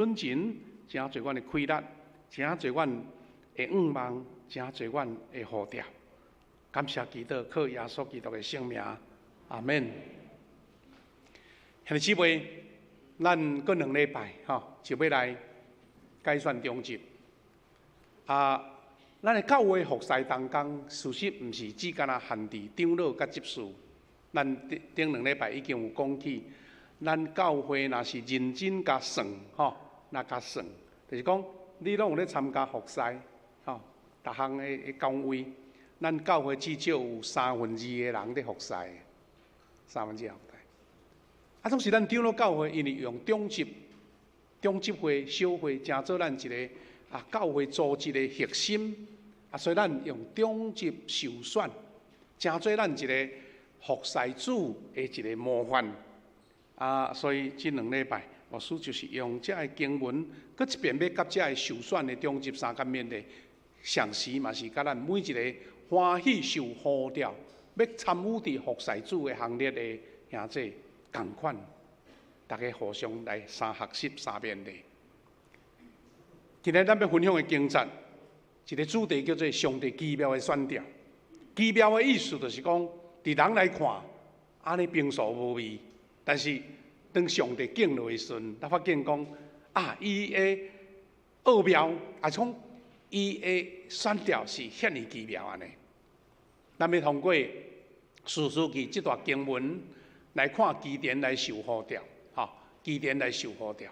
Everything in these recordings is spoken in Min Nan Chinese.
尊敬，誠濟阮的氣力，誠濟阮的願望，誠濟阮的呼召。感謝基督，靠耶穌基督的聖名，阿門。兄弟姊妹，咱閣2禮拜吼，就欲來改選長執。啊，咱的教會服侍同工，事實毋是只干焦限佇長老佮執事。咱頂頂兩禮拜已經有講起，咱教會若是認真共算吼，若共算，就是講你攏有咧參加服侍，吼，逐項的崗位，咱教會至少有三分二的人咧服侍，三分之二服侍。啊，總是咱長老教會，因為用長執、長執會、小會，成做咱一个教會組織的核心，啊，所以咱用長執受選，成做咱一个服侍主的一个模範。啊，所以這兩禮拜，牧師就是用這个經文，閣一遍欲佮這个受選的長執相佮勉勵，同時嘛是佮咱每一个歡喜受呼召，欲參與佇服侍主的行列的兄弟仝款，大家互相來相學習、相勉勵。今日咱欲分享的經節，一个主題叫做“上帝奇妙的選召”。奇妙的意思就是講，佇人來看，按呢平素無味，但是當上帝降落的時陣，才發現講啊，伊的奧妙，啊，講伊的選召是遐爾奇妙按呢。咱欲通過士師記這段經文來看基甸來受呼召，吼，基甸來受呼召。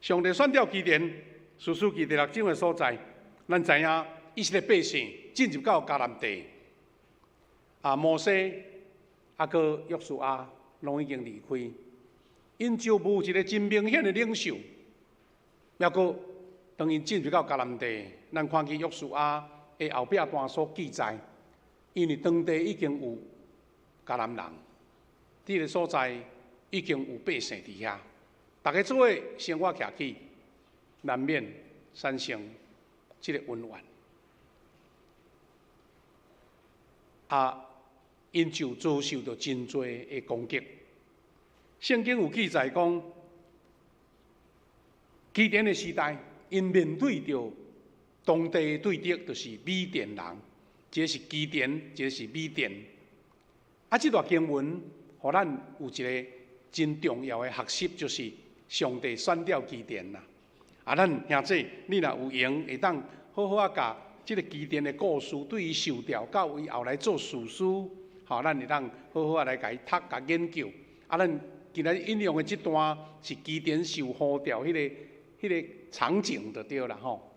上帝選召基甸，士師記第六章的所在，咱知影以色列百姓進入到迦南地，啊，摩西啊，閣約書亞攏已經離開，𪜶就無一个真明顯的領袖。抑閣當𪜶進入到迦南地，咱看見約書亞的後壁段所記載，因為當地已經有迦南人，佇个所在已經有百姓佇遐，逐家做伙生活起來，難免產生這个恩怨。啊，𪜶就遭受著真濟的攻擊。聖經有記載講，基甸的時代，𪜶面對著當地的對敵，就是米甸人。一个是基甸，一个是米甸。啊，這段經文，予咱有一个真重要的學習，就是上帝選召基甸啦。啊，咱兄弟，你若有閒，會當好好仔共這个基甸的故事，對伊受召到伊後來做士師，吼，咱會當好好仔來共伊讀、共研究。啊，咱今仔日引用的這段是基甸受呼召彼个場景就對啦吼。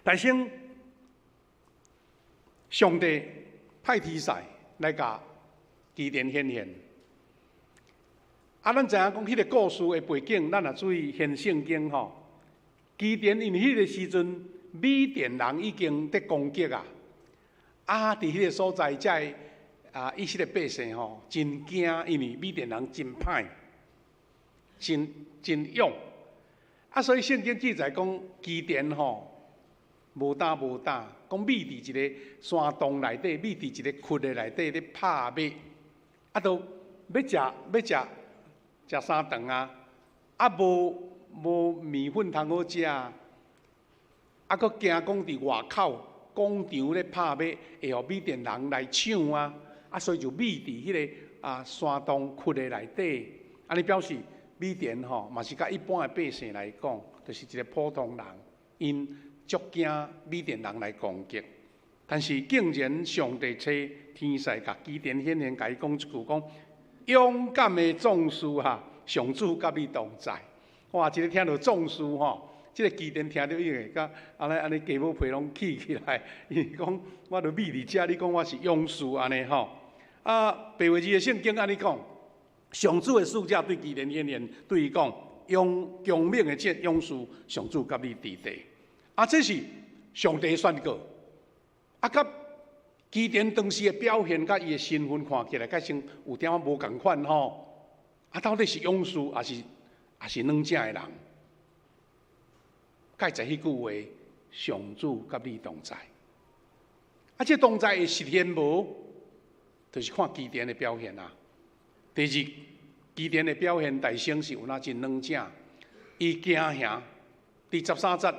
但是上帝派天使來共基甸顯現。啊，咱知影講彼个故事的背景，咱若注意研聖經吼，基甸因為彼个時陣米甸人已經佇攻擊啊，啊，佇彼个所在，遮个以色列百姓吼真驚，因為米甸人真歹，真真勇。啊，所以聖經記載講基甸吼無膽無膽，講覕佇一个山洞內底，覕佇一個窟的內底咧拍麥，啊，都欲食欲食食三頓啊，啊無無麵粉通好食，啊，閣驚講佇外口廣場咧拍麥會予米甸人來搶啊，啊，所以就覕佇彼个山洞窟的內底，按呢表示米甸吼嘛是佮一般的百姓來講，就是一个普通人，𪜶足驚米甸人來攻擊，但是竟然上帝差天使共基甸顯現，共伊講一句講：勇敢的壯士哈，上主佮你同在。哇！這个聽著壯士吼，這个基甸聽著伊會佮按呢按呢雞母皮攏起起來，伊講我著覕佇遮，你講我是勇士按呢吼。啊，白話字的聖經按呢講，上主的使者對基甸顯現，對伊講：勇強猛的這勇士，上主佮你佇地。啊，這是上帝宣告。啊，佮基甸當時的表現，佮伊的身份看起來，較像有點仔無仝款吼。啊，到底是勇士，抑是軟正的人？蓋在彼句話，上主佮你同在。啊，這同在會實現無？就是看基甸的表現啊。第二，基甸的表現，大先是有那真軟正。伊驚嚇，佇十三節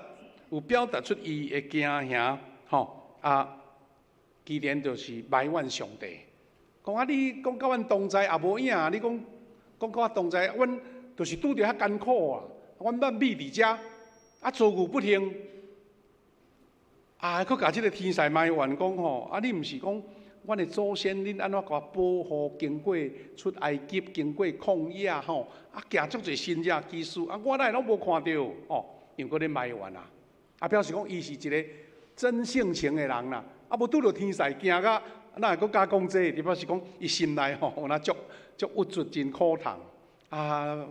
有表達出伊的驚嚇，吼啊，基甸就是埋怨上帝，講啊，你講佮阮同在也無影，你講講佮我同在，阮就是拄著遐艱苦啊，阮捌覕佇遮，啊遭遇不幸，啊，閣共這个天使埋怨講吼，啊你毋是講阮的祖先，恁按怎共我保護經過出埃及，經過曠野吼，啊行足濟神蹟奇事，啊我哪會攏無看著吼？又閣咧埋怨啊！啊表示講伊是一个真性情的人啦，啊無拄著天使驚甲，哪會閣敢講這個？就表示講伊心內吼有若足足鬱卒，真苦痛啊，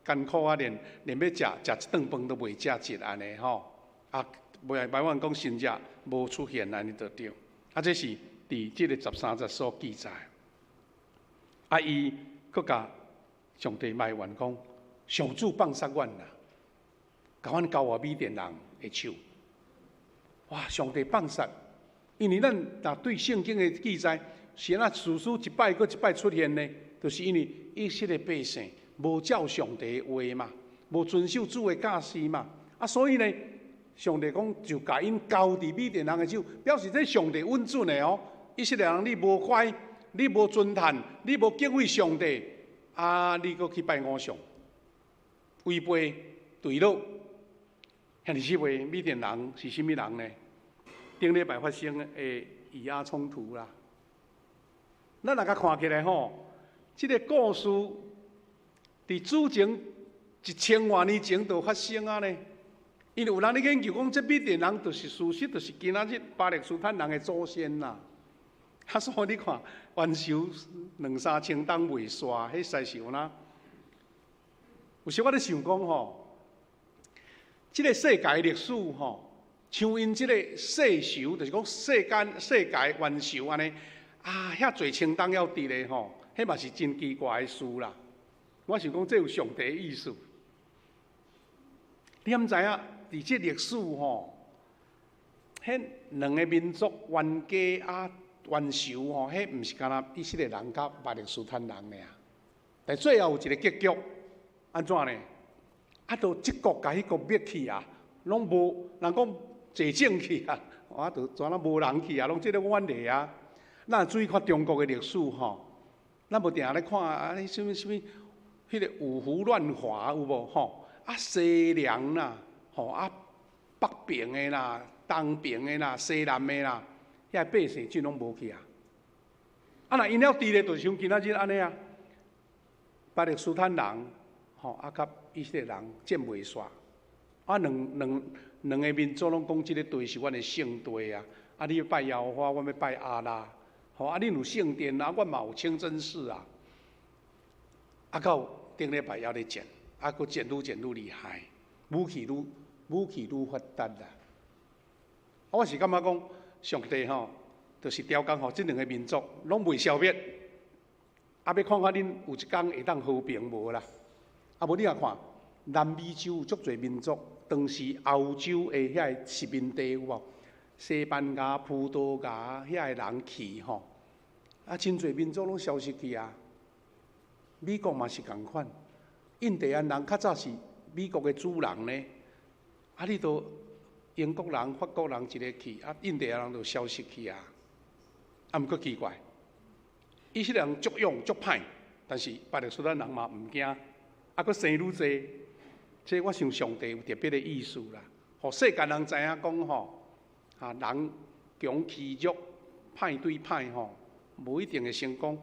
艱苦啊，連連欲食食一頓飯都袂食得按呢吼，啊，袂埋怨講神蹟無出現按呢就對，啊這是佇這个十三節所記載，啊，伊閣共上帝埋怨講：上主放殺阮啦，共阮交予米甸人的手。哇！上帝放殺，因為咱若對聖經的記載，是按怎事事一擺閣一擺出現呢？就是因為以色列百姓無照上帝的話嘛，無遵守主的教示嘛，啊，所以呢，上帝講就共𪜶交佇米甸人的手，表示這上帝允准的哦。以色列人，你無乖，你無尊嘆，你無敬畏上帝，啊，你閣去拜偶像，違背墜落。兄弟姊妹，米甸人是啥物人呢？頂禮拜發生的以阿衝突啦。咱若共看起來吼，這个故事佇主前一千外年前就發生啊呢。因為有人咧研究講，這米甸人就是事實，就是今仔日巴勒斯坦人的祖先啦。啊，所以你看，冤仇兩三千冬未煞，彼實在是有哪？有時我咧想講吼，這个世界歷史吼，像𪜶這个世仇，就是講世間世界冤仇按呢，啊，遐濟千冬猶佇咧吼，彼嘛是真奇怪的事啦。我想講，這有上帝的意思。你敢知影？佇這歷史吼，彼兩个民族冤家啊！冤仇吼，彼毋是干焦以色列人佮巴勒斯坦人爾。但最後有一个結局，按怎呢？啊，都這國共彼國滅去啊，攏無人講坐正去啊，啊，都怎啊無人去啊，攏這個遠離啊。咱注意看中國的歷史吼，咱無定定咧看啊，啥物啥物，彼个五胡亂華有無吼？啊，西涼啦，吼啊，北邊的啦，東邊的啦，西南的啦。遐百姓盡攏無去啊！啊，若𪜶猶佇咧，就是像今仔日按呢啊，巴勒斯坦人吼啊，佮以色列人戰袂煞，啊，兩兩兩个民族攏講這个地是阮的聖地啊！啊，你欲拜耶和華，阮欲拜阿拉，吼啊，恁有聖殿啊，阮嘛有清真寺啊！啊，到頂禮拜猶咧戰，啊，閣戰愈戰愈厲害，武器愈武器愈發達啦！啊，我是感覺講，上帝吼，就是刁工予這兩个民族攏袂消滅，啊，欲看看恁有一工會當和平無啦？啊，無你若看南美洲足濟民族，當時歐洲的遐个殖民地有無？西班牙、葡萄牙遐个人去吼，啊，真濟民族攏消失去啊。美國嘛是仝款，印第安人較早是美國的主人呢，啊，你都。英國人、法國人一个去，啊，印第安人就消失去啊。啊，毋過奇怪，以色列人足勇足歹，但是巴勒斯坦人嘛毋驚，啊，閣生愈濟。這我想上帝有特別的意思啦，予世間人知影講吼，啊，人強欺弱，歹對歹吼，無一定會成功。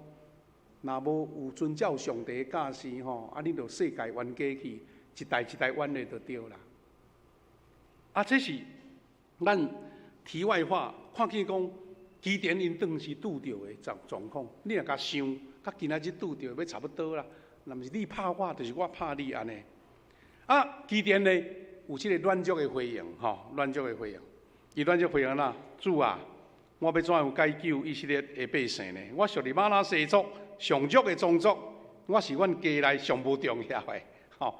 若無有遵照上帝的教示吼，啊，恁就世界冤家去，一代一代冤的就對啦。啊，這是咱題外話，看見講基甸𪜶當時拄著的狀狀況，你若共想，佮今仔日拄著欲差不多啦。若毋是你拍我，就是我拍你按呢。啊，基甸呢有這个軟弱的回應，吼，軟弱的回應。伊軟弱回應啦，主啊，我欲怎樣解救以色列的百姓呢？我屬於瑪拿西族上弱的宗族，我是阮家內上無重要的，吼。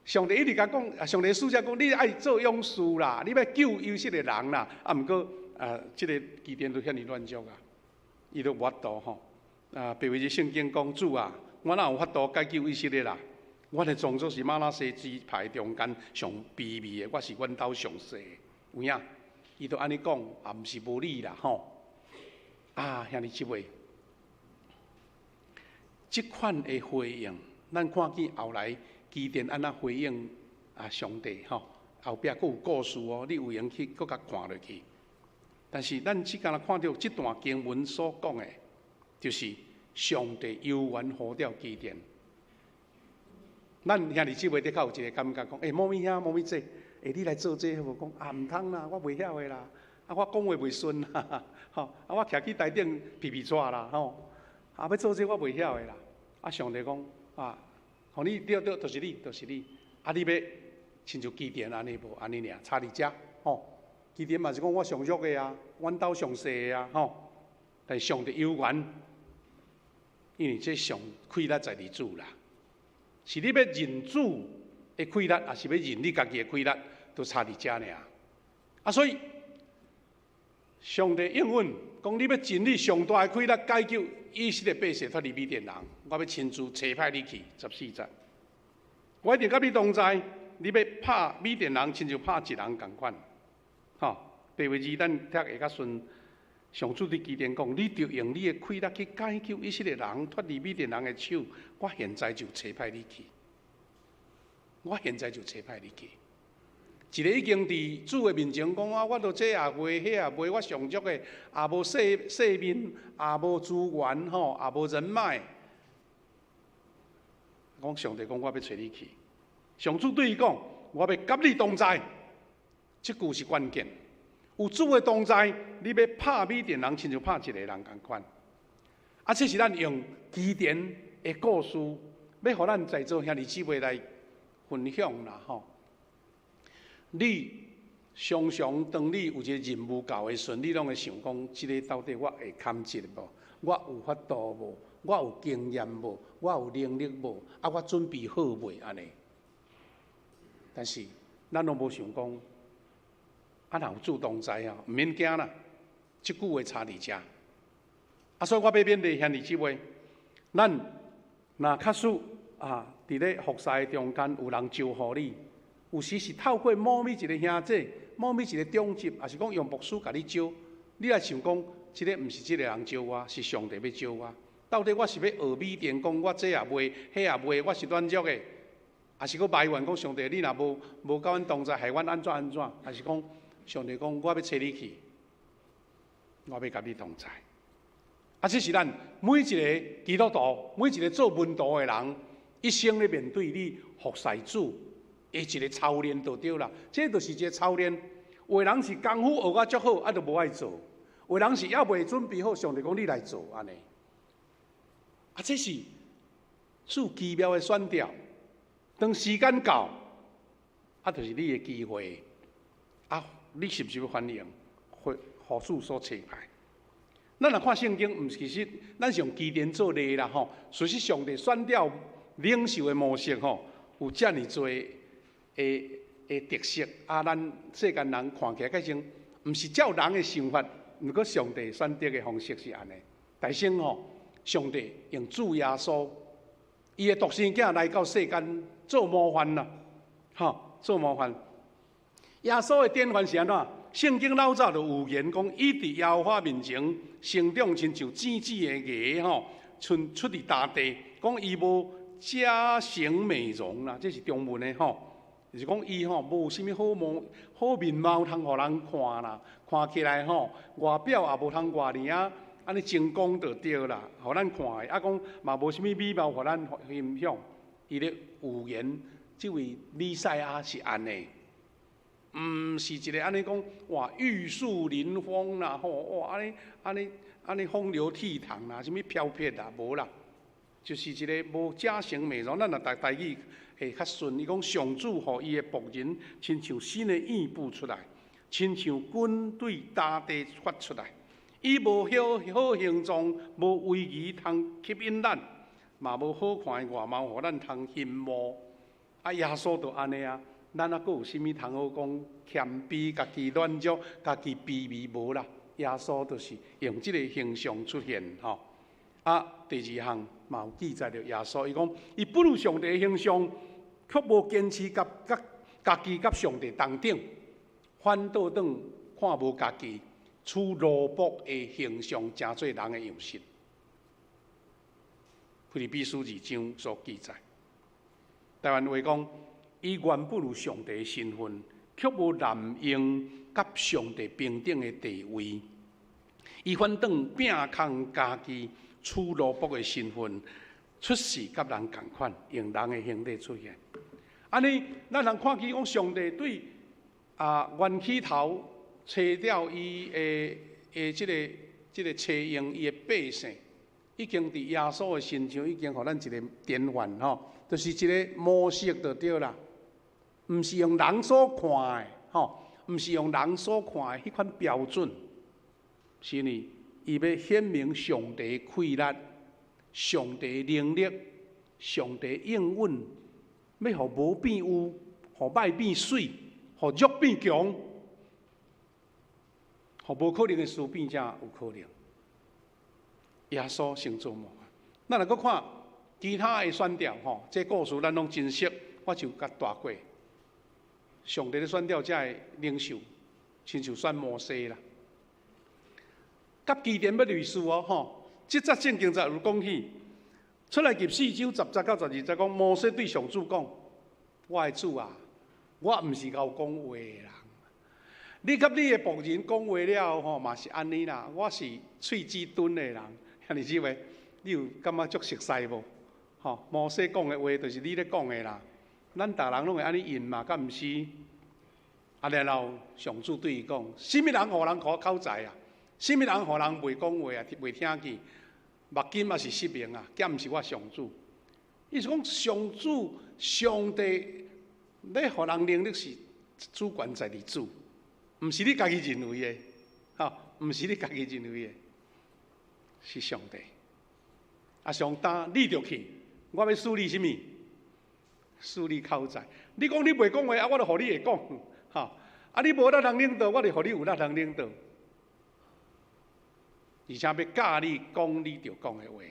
上帝一直共講，上帝使者講，你愛做勇士啦，你欲救以色列人啦。啊，毋過啊，這个基甸都遐爾軟弱啊，伊都無法度吼。啊，別位節聖經講，主啊，我哪有法度解救以色列啦？阮的宗族是瑪拿西支派中間上卑微的，我是阮兜上細的。有影？伊都按呢講，也毋是無理啦，吼！啊，兄弟姊妹，這款的回應，咱看見後來基甸按怎回應啊上帝吼，後壁閣有故事哦，你有閒去閣共看落去。但是咱只敢若看著這段經文所講的，就是上帝猶原呼召基甸。咱兄弟姊妹的確有一個感覺講，欸，某咪遐，某咪這，欸，你來做這個好無？講啊，毋通啦，我袂曉的啦，啊，我講話袂順啦，吼，啊，我徛去台頂皮皮掣啦，吼，啊，欲做這個我袂曉的啦。啊，上帝講啊，予你對對，就是你，就是你。啊，你欲親像基甸按呢無？按呢爾，差佇遮，吼。基甸嘛是講我上弱的啊，阮兜上細的啊，吼。但上帝猶原，因為這上氣力在佇主啦。是你欲認主的氣力，抑是欲認你家己的氣力，都差佇遮爾。啊，所以上帝應允講，你欲盡你上大的氣力解救以色列百姓脫離米甸人，我欲親自差派你去。14節，我一定佮你同在。你欲拍米甸人，親像拍一人仝款。吼，第二字咱聽會較順。上主對基甸講：你著用你的氣力去解救以色列人脫離米甸人的手。我現在就差派你去。我現在就差派你去。一個已經佇主的面前講啊，我都這也袂，彼也袂，我上弱的，也無世世面，也無資源，吼，也無人脈。講上帝講，我欲揣你去。上主對伊講，我欲佮你同在。這句是關鍵。有主的同在，你欲拍米甸人，親像拍一個人仝款。啊，這是咱用基甸的故事，欲予咱在座兄弟姊妹來分享啦，吼。你常常當你有一個任務到的時陣，你攏會想講，這個到底我會堪這無？我有法度無？我有經驗無？我有能力無？啊，我準備好未？按呢？但是咱攏無想講，啊，若有主同在啊，毋免驚啦。這句話差佇遮。啊，所以我欲勉勵兄弟姊妹，咱若確實啊，佇咧服侍中間有人招呼你，有時是透過某咪一個兄姐、某咪一個長執，抑是講用牧師共你招，你來想講，這个毋是這个人招我，是上帝欲招我。到底我是欲學米甸講，我這也袂，彼也袂，我是軟弱的，抑是閣埋怨講上帝，你若無無佮阮同在，害阮按怎按怎？抑是講上帝講，我欲揣你去，我欲佮你同在。啊，這是咱每一個基督徒，每一個做門徒的人，一生咧面對你服侍主的一個操練就對啦。這就是一個操練。有的人是功夫學甲足好，啊，就無愛做；有的人是猶未準備好，上帝講你來做按呢。啊，這是主奇妙的選召。當時間到，啊，就是你的機會。啊，你是毋是欲反應？予主所差派。咱若看聖經，毋是其實咱是用基甸做例啦吼。事實上帝選召領袖的模式吼，有遮爾濟的的特色。啊，咱世間人看起來較像，毋是照人的想法，毋過上帝選擇的方式是按呢。但是吼，上帝用主耶穌，伊的獨生囝來到世間做模範啦，吼，做模範。耶穌的典範是按怎？聖經老早就預言講，伊佇耶和華面前成長，親像莸子的芽吼，出出佇大地。講伊無佳形美容啦，這是中文的吼，就是講伊吼無啥物好模好面貌通予人看啦，看起來吼外表也無通偌爾仔按呢精光就對啦，予咱看的。啊，講嘛無啥物美貌予咱欣賞。伊咧預言這位彌賽亞是按呢。毋是一個按呢講，哇，玉樹臨風啦，吼，哇，按呢按呢按呢風流倜儻啦，啥物飄撇啦，無啦，就是一個無佳形美容。咱若讀台語會較順。伊講上主予伊的僕人，親像新的葉步出來，親像根對大地發出來。伊無好好形狀，無威儀通吸引咱，嘛無好看的外貌予咱通羨慕。啊，耶穌就按呢啊。咱猶閣有啥物通好講謙卑、家己軟弱、家己卑微無啦？耶穌就是用這個形象出現吼。啊，第二項，嘛有記載著耶穌，伊講伊本有上帝的形象，卻無堅持佮佮家己佮上帝同等，反倒轉看無家己，取奴僕的形象，成做人的樣式。腓立比書二章所記載，台灣話講，伊原本有上帝的身份，卻無濫用佮上帝平等的地位，伊反轉摒空家己，取奴僕的身份，出世佮人仝款，用人的形體出現。按呢，咱通看見講上帝對懸起頭，除掉伊的的這个這个車用伊的百姓，已經佇耶穌的身上已經予咱一個典範吼，就是一個模式就對啦，毋是用人所看的吼，毋是用人所看的彼款標準，是呢，伊欲顯明上帝氣力、上帝能力、上帝應允，欲予無變有，予歹變媠，予弱變強，予無可能的事變成有可能。耶穌先做模範。咱若閣看其他的選調吼，這故事咱攏真熟，我就共帶過。上帝咧選調這个領袖，親像選摩西啦。佮基甸欲類似哦，吼！這節聖經就有講起，出埃及四章10節到12節講，摩西對上主講：我的主啊，我毋是𠢕講話的人。你佮你的僕人講話了吼，嘛是按呢啦。我是喙齒鈍的人，兄弟姊妹，你有感覺足熟似無？吼，摩西講的話就是你咧講的啦。咱逐人攏會按呢應嘛，敢毋是？啊，然後上主對伊講：啥物人予人無口才啊？啥物人予人袂講話啊？袂聽見？目睏也是失明啊？敢毋是我上主？意思講上主上帝咧予人能力是主權在佇主，毋是你家己認為的，吼，毋是你家己認為的，是上帝。啊，上帝你著去，我欲賜你啥物？賜你口才。你講你袂講話，啊，我就予你會講，吼。啊，你無力通領導，我就予你有力通領導。而且欲教你講你著講的話，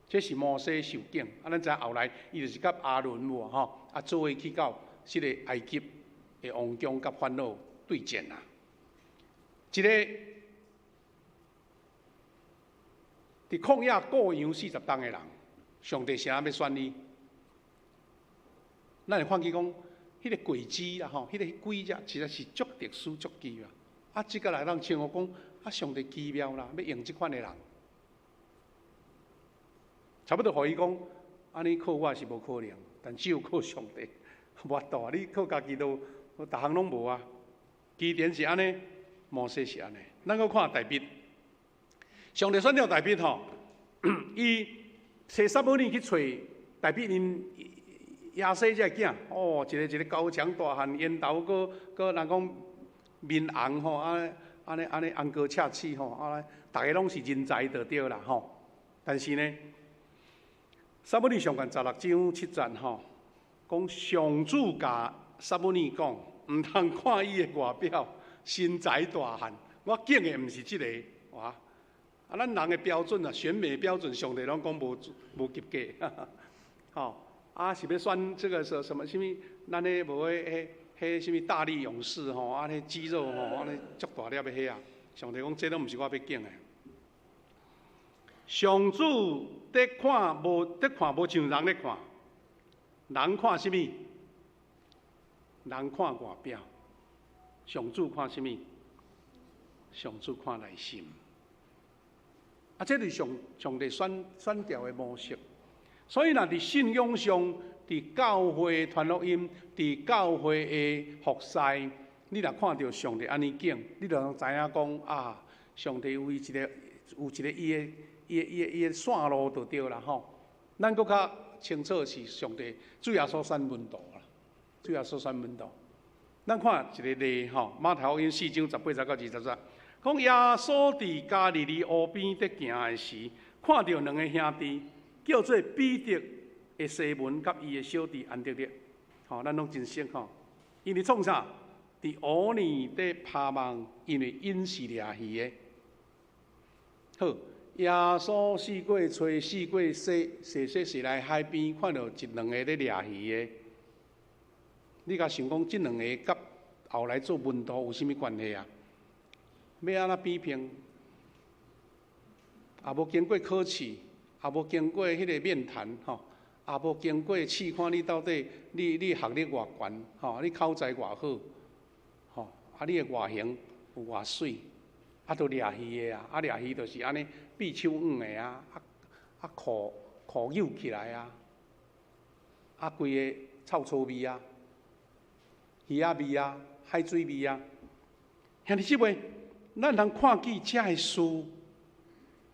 這是摩西受警。啊，咱知影後來伊就是佮亞倫無吼，啊，做伙去到這個埃及的王宮佮法老對戰啊。一个佇曠野顧羊四十冬的人，上帝是按怎欲選伊？咱會看見講，彼个果子啦吼，彼个鬼才實在是足特殊、足奇妙。啊，這个來咱稱呼講，啊，上帝奇妙啦，欲用這款的人，差不多予伊講，按呢靠我是無可能，但只有靠上帝，無法度啊！你靠家己都，逐項攏無啊。基甸是按呢，摩西是按呢。咱閣看大衛，上帝選著大衛吼，伊揣撒母耳去揣大衛𪜶耶西這个囝，哦，一个一个高強大漢，煙頭閣閣人講面紅吼，按按呢按呢紅膏赤齒吼，啊，逐个攏是人才就對啦吼。但是呢，撒母耳上卷16章7節吼，講上主共撒母耳講，毋通看伊的外表，身材大漢，我揀的毋是這个，哇！啊，咱人的標準啊，選美標準，上帝攏講無無及格，吼！啊，是欲選這個說什麼？啥物？咱彼無彼彼彼啥物大力勇士吼？啊，彼肌肉吼，按呢足大粒的彼啊！上帝講，這攏毋是我欲揀的。上主佇看無佇看無像人咧看，人看啥物？人看外表，上主看啥物？上主看內心。啊，這是上上帝選選調的模式。所以，若佇信仰上，佇教會傳福音，佇教會的服侍，你若看著上帝按呢揀，你就通知影講啊，上帝有伊一個有一個伊的伊的伊的伊的線路就對啦吼。咱閣較清楚是上帝主耶穌選門徒啦，主耶穌選門徒。咱看一個例吼，馬太福音四章18節到20節，講耶穌佇加利利湖邊佇行的時，看著兩個兄弟，叫做彼得的西門佮伊的小弟安德烈，吼，咱攏真熟吼。𪜶佇創啥？佇湖裡佇拋網，因為𪜶是掠魚的。好，耶穌四過揣，四過洗，踅踅踅來海邊，看著一兩个咧掠魚的。你共想講，這兩个佮後來做門徒有啥物關係啊？欲按怎比拼？也無經過考試，也無經過彼个面談，吼，也無經過試看你到底你學歷偌懸，吼，你口才偌好，吼，啊，你的外形有偌媠，啊，都掠魚的啊，啊，掠魚就是按呢，閉手紡的啊，啊啊褲褲扭起來啊，啊，規个臭臭味啊，魚仔味啊，海水味啊，兄弟姊妹，咱通看見這个事，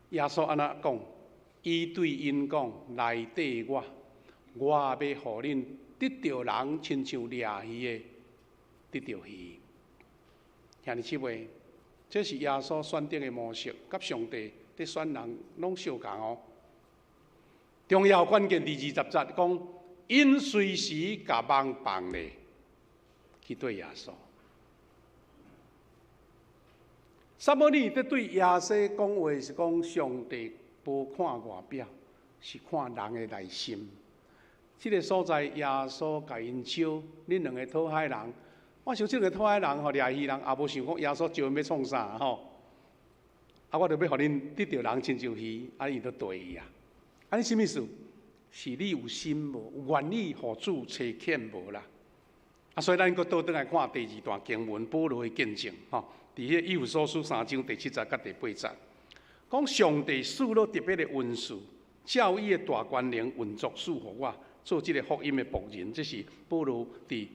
耶穌按怎講？伊對𪜶講：來綴我，我欲予恁得著人，親像掠魚的得著魚。兄弟姊妹，這是耶穌選擇的模式，佮上帝佇選人攏相仝哦。重要關鍵佇20節講，𪜶隨時共網放咧，去綴耶穌。撒母耳佇對耶西講話是講，上帝無看外表，是看人的內心。這个所在，耶穌共𪜶招，恁兩个討海人，我想這兩个討海人吼，掠魚人也無想講耶穌招𪜶欲創啥吼。啊，我著欲予恁得著人親像魚，啊，𪜶就綴伊啊。按呢啥物意思？是你有心無？有願意予主差遣無啦？啊，所以咱閣倒轉來看第二段經文，保羅的見證吼，佇彼個以弗所書三章第七節佮第八節，講上帝賜了特別的恩賜，照伊的大權能運作賜予我做這个福音的僕人，這是保羅佇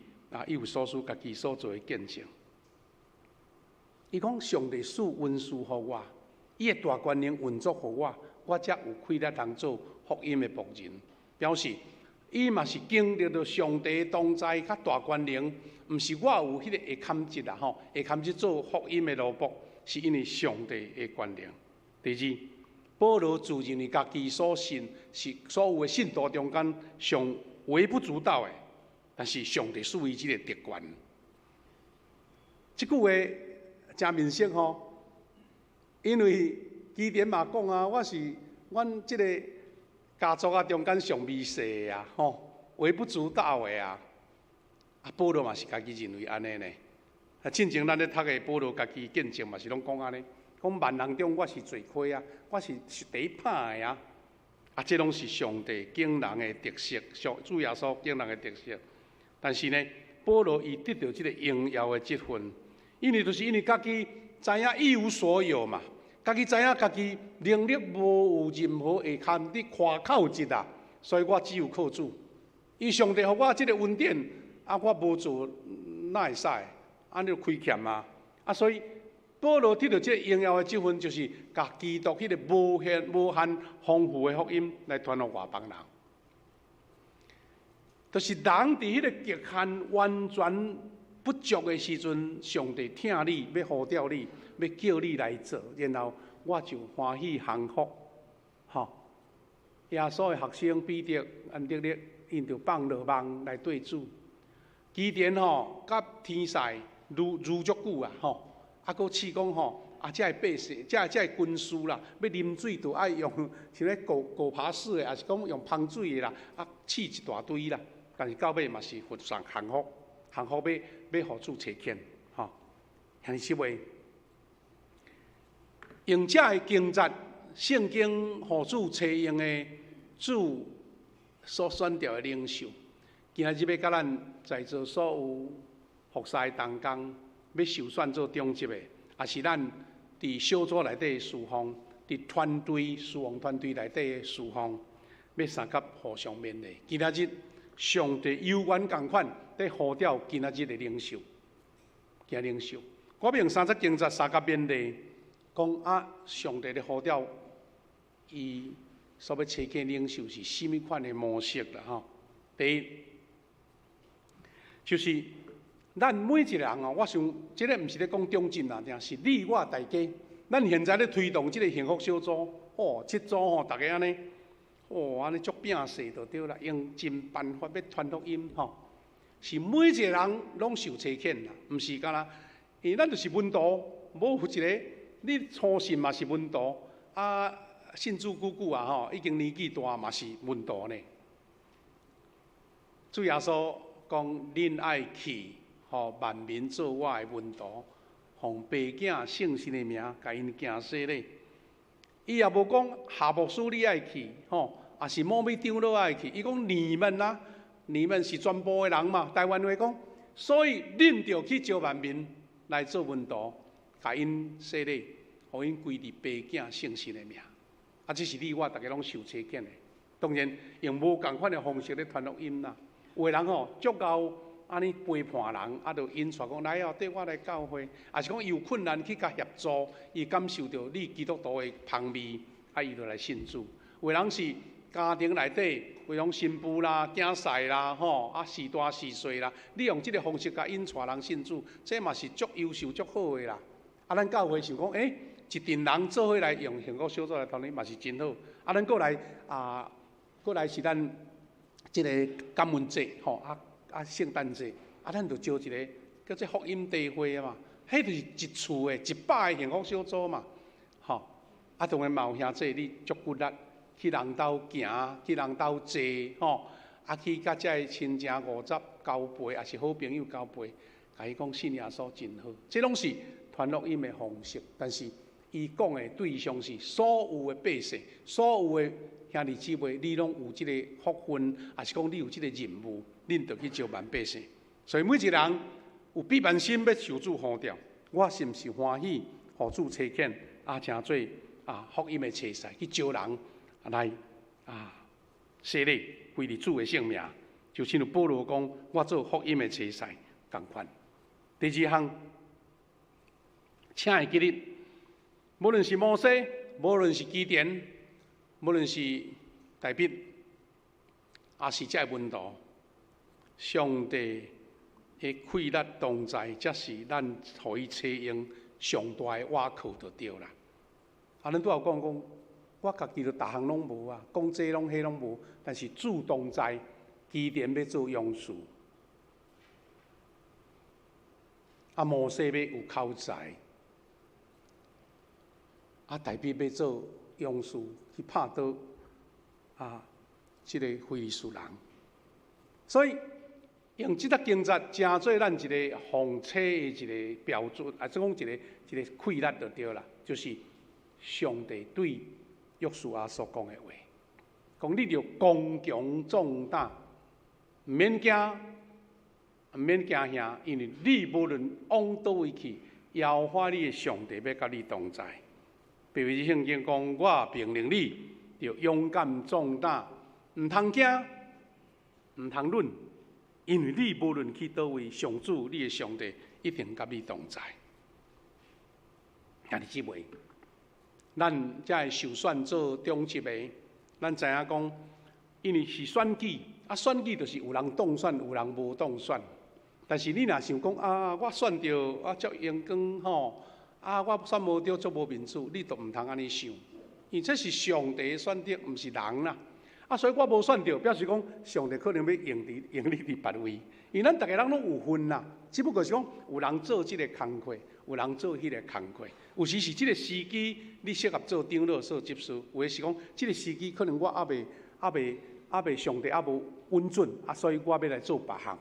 以弗所書家己所做的見證。伊講上帝賜恩賜予我，伊的大權能運作予我，我才有氣力通做福音的僕人，表示伊嘛是經歷著上帝同在佮大權能，毋是我有彼个會堪質啦吼，會堪質做福音的奴僕，是因為上帝的權能。第二，保羅自認為家己所信是所有的信徒中間上微不足道的，但是上帝賜予這个特權。這句話誠面熟吼，因為基甸嘛講啊，我是阮這个家族啊中間上微細的啊，吼，微不足道的啊。啊，保羅嘛是家己認為按呢呢。啊，進前咱咧讀的保羅家己見證嘛是攏講按呢，講萬人中我是罪虧啊，我是第一歹的啊。啊，這攏是上帝揀人的特色，上主耶穌揀人的特色。但是呢，保羅伊得著這个榮耀的職分，因為就是因為家己知影一無所有嘛，家己知影家己能力無有任何會堪得誇口一啊，所以我只有靠主。伊上帝予我這个恩典，啊，我無做哪會使？按呢就虧欠啊！啊，所以保羅得著這个榮耀的職分，就是共基督彼个無限無限豐富的福音來傳予外邦人。就是人佇彼个極限完全不足的時陣，上帝疼你，欲呼召你，欲叫你來做，然後我就歡喜降服。吼，耶穌的學生彼得、安德烈，𪜶就放落網來綴主。基甸吼，佮天使攄攄足久啊，吼，啊，閣試講吼，啊，這个百姓，這个軍師啦，欲啉水就愛用像咧狗狗爬式的，抑是講用芳水的啦，啊，試一大堆啦，但是到尾嘛是服從降服，降服欲欲予主差遣，吼，兄弟姊妹，用這个經節，聖經予主差用的主所選著的領袖，今仔日欲佮咱在座所有服侍同工，欲受選做長執的，抑是咱佇小組內底侍奉，佇團隊侍奉團隊內底侍奉，欲相佮互相勉勵。今仔日上帝猶原仝款佇呼召今仔日的領袖，今領袖，我欲用三節經節相佮勉勵，講啊，上帝咧呼召伊所欲差遣領袖是啥物款的模式啦？吼，第一，就是咱每一个人哦，我想這个毋是咧講長進啦，定是你我大家。咱現在咧推動這个幸福小組，哦，七組吼，逐家按呢，哦，按呢足拚勢就對啦，用盡辦法欲傳福音吼，是每一个人攏受差遣啦，毋是干焦，因為咱就是門徒，無有一个你初信嘛是門徒，啊，信主久久啊吼，已經年紀大嘛是門徒呢。主耶穌講：恁愛去，予萬民做我的門徒，奉父子聖神的名，共𪜶行洗禮。伊也無講夏牧師你愛去，吼，抑是某物長老愛去。伊講你們啊，你們是全部的人嘛。台灣話講，所以恁著去招萬民來做門徒，共𪜶洗禮，予𪜶歸佇父子聖神的名。啊，這是你我逐家攏受差遣的。當然，用無仝款的方式咧傳福音啦。有的人吼足𠢕按呢陪伴人，啊，就引帶講來哦，綴我來教會，抑是講伊有困難去共協助，伊感受著你基督徒的芳味，啊，伊就來信主。有的人是家庭內底，有種新婦啦、囝婿啦，吼，啊，序大序細啦，你用這个方式共引帶人信主，這嘛是足優秀、足好的啦。啊，咱教會想講，欸，一陣人做伙來用幸福小組來傳福音嘛是真好。啊，咱閣來啊，閣來是咱這个感恩節，吼，啊啊聖誕節，啊，咱就招一个叫做福音茶會啊嘛，彼就是一厝的一百个幸福小組嘛，吼。啊，當然嘛有兄弟你足骨力去人兜行，去人兜坐，吼，啊去佮遮个親情五十交陪，抑是好朋友交陪，共伊講信耶穌真好，這攏是傳福音的方式，但是伊講的對象是所有的百姓，所有的兄弟姊妹，你攏有這个福分，抑是講你有這个任務，恁著去招萬百姓。所以每一个人有比萬心欲受主呼召，我是毋是歡喜予主差遣啊，成做啊福音的差使去招人來啊洗禮歸入主的聖名，就親像保羅講，我做福音的差使仝款。第二項，請會記得，無論是摩西，無論是基甸，無論是大衛，抑是這个門徒，上帝的氣力同在，才是咱予伊差用上大的倚靠就對啦。啊，咱拄仔有講講，我家己就逐項攏無啊，講這攏彼攏無，但是主同在，基甸欲做勇士，啊，摩西欲有口才，啊，大衛欲做勇士去拍倒啊，這个非利士人，所以用這節經節，成做咱一个奉差的一个標準，啊，即講一个一个氣力就對啦，就是上帝對約書亞所講的話，講你著剛強壯膽，毋免驚，毋免驚嚇，因為你無論往佗位去，耶和華你的上帝欲佮你同在。白話字聖經講，我命令你，著勇敢壯膽，毋通驚，毋通忍，因為你無論去佗位，上主你的上帝一定佮你同在。兄弟姊妹，咱遮的受選做長執的，咱知影講，因為是選舉，啊選舉就是有人當選，有人無當選。但是你若想講啊，我選著啊足榮光吼，啊我選無著足無面子，你都毋通按呢想，因為這是上帝的選擇，毋是人啦。啊，所以我無選著，表示講上帝可能欲用佇用你佇別位，因為咱逐个人攏有份啦，只不過是講有人做這个工課，有人做彼个工課。有時是這个時機你適合做長老、做執事，有的是講這个時機可能我猶未、猶未、猶未上帝猶無允准，啊，所以我欲來做別項。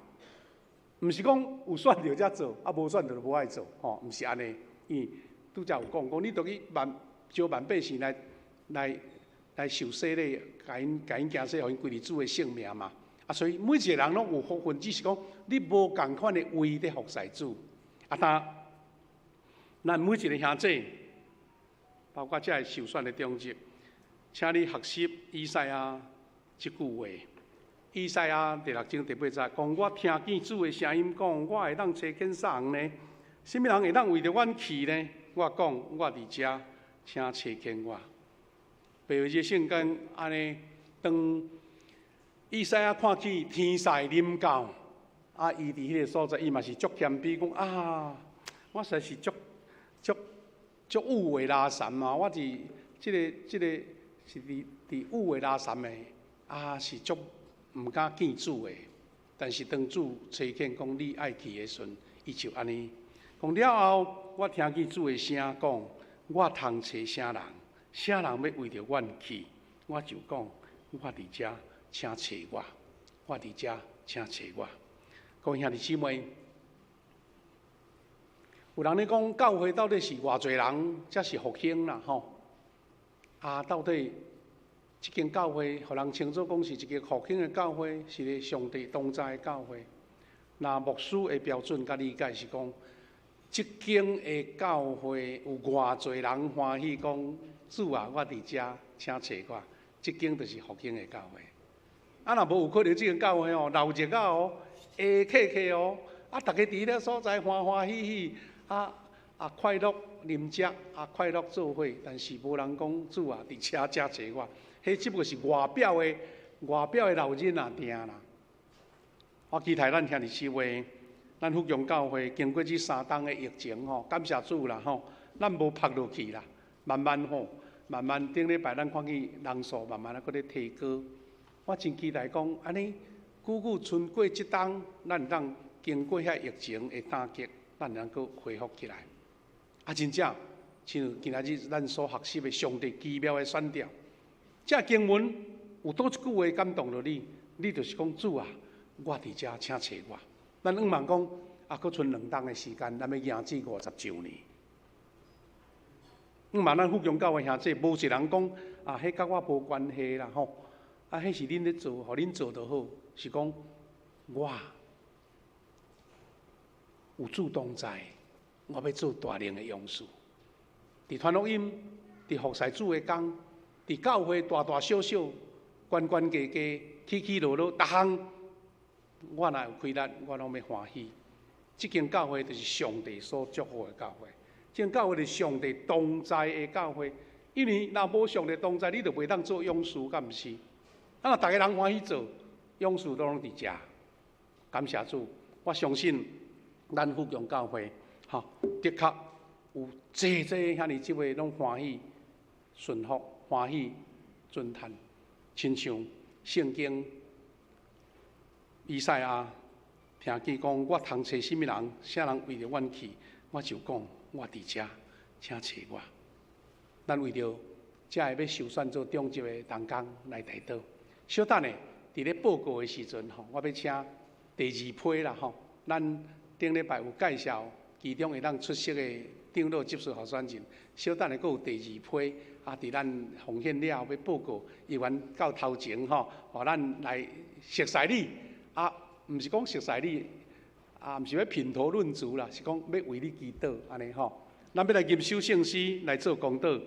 毋是講有選著才做，啊無選著就無愛做，吼，毋是按呢。因為拄才有講講，你著去萬招萬百姓來來來受洗禮，共𪜶共𪜶行洗，予𪜶歸入主的聖名嘛。啊，所以每一個人攏有福分，只是講你無仝款的位佇服侍主。啊，但咱每一个兄弟，包括遮个受選的長執，請你學習以賽亞這句話。以賽亞第六章第八節講：我聽見主的聲音講，我會當差遣啥人呢？啥物人會當為著阮去呢？我講，我佇遮，請差遣我。白話字聖經按呢，當以賽亞看見天使臨到，啊，伊佇彼个所在，伊嘛是足謙卑，講啊，我實在是足足足有的垃圾啊！我佇這个這个是佇佇有的垃圾的，啊，是足毋敢見主的。但是當主差遣講你愛去的時陣，伊就按呢講了後，我聽見主的聲講，我通差啥人？啥人欲為著阮去，我就講，我佇遮，請揣我，我佇遮，請揣我。各位兄弟姊妹，有人咧講教會到底是偌濟人才是復興啦？吼！啊，到底這間教會，予人稱做講是一個復興的教會，是咧上帝同在的教會。那牧師的標準佮理解是講，這間的教會有偌濟人歡喜講，主啊，我佇遮，請揣我。這間就是復興的教會。啊，若無有可能，這間教會哦，鬧熱啊哦，下客客哦，啊，逐家佇彼个所在歡歡喜喜，啊啊快樂啉食，啊快樂做伙，但是無人講主啊，佇遮請揣我。彼只不過是外表的鬧熱爾啦。我期待咱兄弟姊妹，咱福強教會經過這3冬的疫情吼，感謝主啦吼，咱無趴落去啦，慢慢吼，慢慢頂禮拜咱看見人數慢慢仔閣咧提高。我真期待講，按呢久久春過這冬，咱會當經過遐疫情的打擊，咱會當閣恢復起來。啊，真正，親像今仔日咱所學習的上帝奇妙的選召，這經文有佗一句話感動著你，你就是講主啊，我佇遮，請揣我。咱向望講，啊，閣賰2冬的時間，咱欲迎接50周年。向望咱福強教會兄弟，無一人講啊，彼佮我無關係啦吼。啊，彼是恁咧做，予恁做就好。是講我有主同在，我欲做大能的勇士。佇傳福音，佇服侍主的工，佇教會大大小小、懸懸低低、起起落落，逐項我若有氣力，我攏欲歡喜。這間教會就是上帝所祝福的教會，這間教會是上帝同在的教會。因為若無上帝同在，你就袂當做勇士，敢毋是？啊，若逐个人歡喜做，勇士都攏佇遮。感謝主，我相信咱福強教會，吼，的確有濟濟遐爾這位攏歡喜順服、歡喜尊嘆，親像聖經以賽亞聽見講，我通揣啥物人，啥人為著阮去，我就講，我佇遮，請揣我。咱為著這个欲受選做長執的同工來代禱。小等下，佇咧報告的時陣吼，我欲請第二批啦吼。咱頂禮拜有介紹，其中會當出席的長老執事候選人。小等下閣有第二批，啊，佇咱奉獻了後欲報告，伊願到頭前吼，予咱來熟似你。啊，毋是講熟似你，啊，毋是欲品頭論足啦，是講欲為你祈禱按呢吼。咱欲來吟首聖詩來做公禱。